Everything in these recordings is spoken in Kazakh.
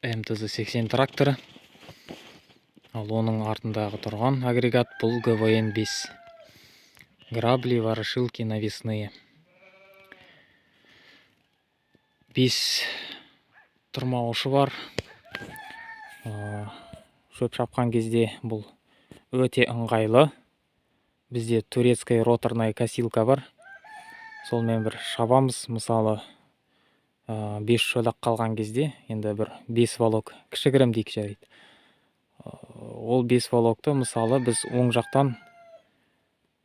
МТЗ-80 тракторы. Ал оның артындағы тұрған агрегат бұл ГВН-5. Грабли, ворошилки навесные. 5 тырмауышы бар. Шөп шапқан кезде бұл өте ыңғайлы. Бізде турецкая роторная косилка бар. Солмен бір шабамыз, мысалы, 5 шолақ қалған кезде, енді бір 5 волок кішігірім дейік, жарайды. Ол 5 волокты, мысалы, біз оң жақтан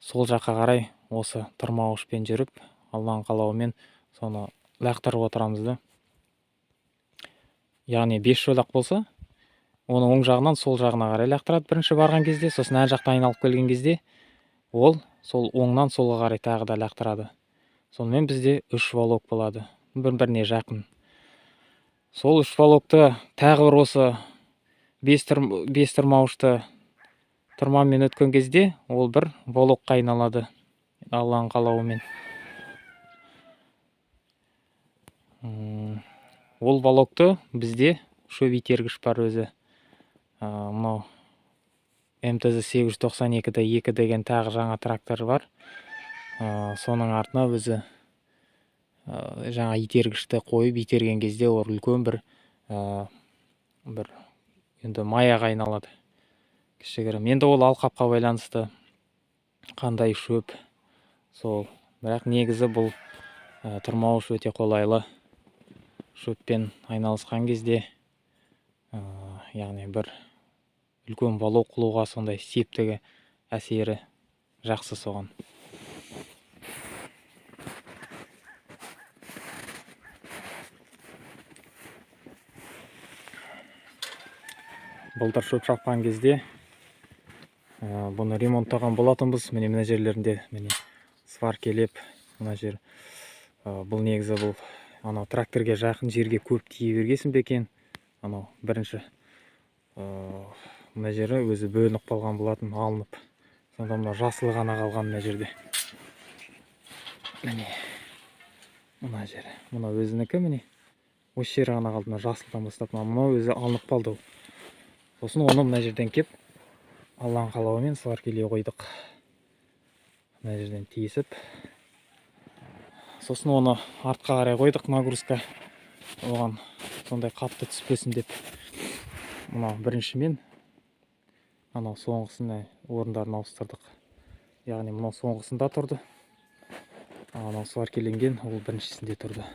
сол жаққа қарай осы тырмауышпен жүріп, Алланың қалауымен соны лақтырып отырамыз да. Яғни 5 шолақ болса, оны оң жағынан сол жағына қарай лақтырады бірінші барған кезде, сосын ар жақтан айналып келген кезде ол сол оңнан солға қарай тағы да лақтырады. Сонымен бізде 3 волок болады, бір-біріне жақын. Сол 3 волокты тағы бір осы 5 тырмауышты тырмамен өткен кезде ол бір волокқа айналады, Алланың қалауымен. Ол волокты бізде шөп итергіш бар өзі. Мынау МТЗ 892-де 2 деген тағы жаңа трактор бар. Соның артына өзі жаңа итергішті қойып итерген кезде ол үлкен бір енді маяға айналады кішігірім. Енді ол алқапқа байланысты қандай шөп сол. Бірақ негізі бұл тырмауыш өте қолайлы. Шөппен айналысқан кезде, яғни бір үлкен волок қылуға сондай септігі, әсері жақсы соған. Былтыр шөп шапқан кезде, бұны ремонттаған болатынбыз. Міне мына жерлерінде міне сваркелеп, мына жер, бұл негізі бұл анау тракторге жақын жерге көп тие бергесін бе екен. Анау бірінші, мына жері өзі бөлініп қалған болатын, алынып. Сонда мына жасылы ғана қалған мына жерде. Міне мына жері, мына өзінікі міне. Осы жері ғана қалды, мына жасылдан бастап мынау өзі алынып қалды ол. Сосын оны мына жерден кеп Алланың қалауымен сваркелей қойдық. Мына жерден тиісіп. Сосын оны артқа қарай қойдық, нагрузка оған сондай қатты түспесін деп. Мынау біріншімен, анау соңғысына орындарын ауыстырдық. Яғни мынау соңғысында тұрды, анау сваркеленген ол біріншісінде тұрды.